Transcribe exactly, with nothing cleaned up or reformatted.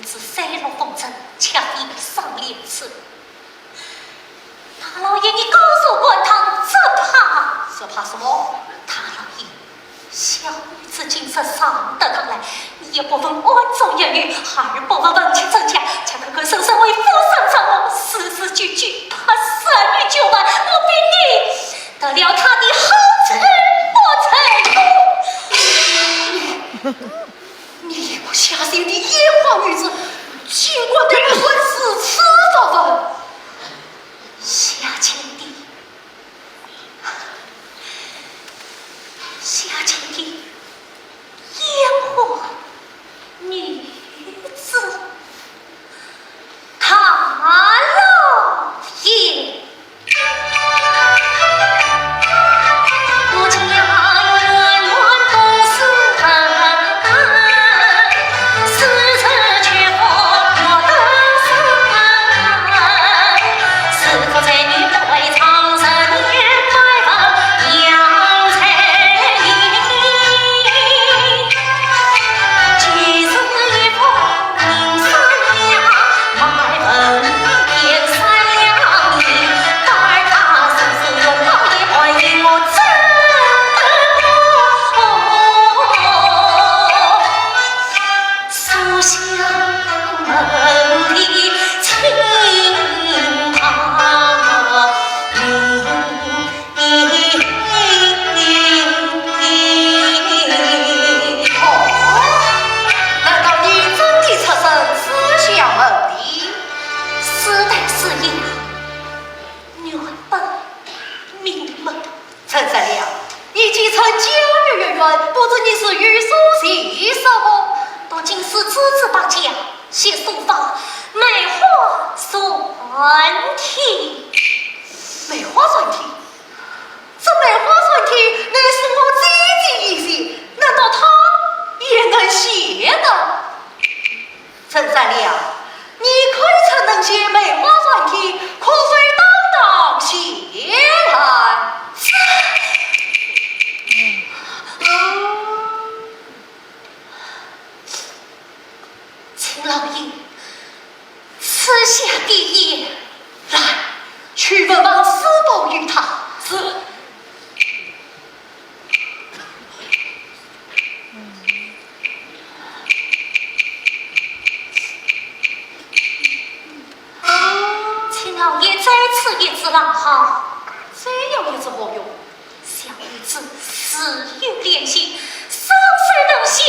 是三落风尘，却非上联子。大老爷，你告诉官堂，只怕……只怕什么？大老爷，小女子今日上得堂来，你也不问安中有无，还不问问其真假，却口口声声为夫上上，字字句句拍山与九万，我比你得了他的好处不成？你一个下贱的野花女子，竟敢对我如此发问！下贱的，下贱的野花女子，大老爷。哦，难道你真的出身书香门第？ 是的，师爷，原本名门。陈三娘，你既称家学渊源，不知你是有所学什么？读经书，诸子百家，习书法，梅花篆体。梅花篆体？这梅花篆体乃是我姐姐一写，难道她也能写得？ 陈三娘，你可以称能写梅花篆体，可否当当写来？这……请老爷赐下笔砚。来，去问房师伯与他。是。 请老爷再赐一支狼毫。再要一支何用？小女子自幼练习，双手能写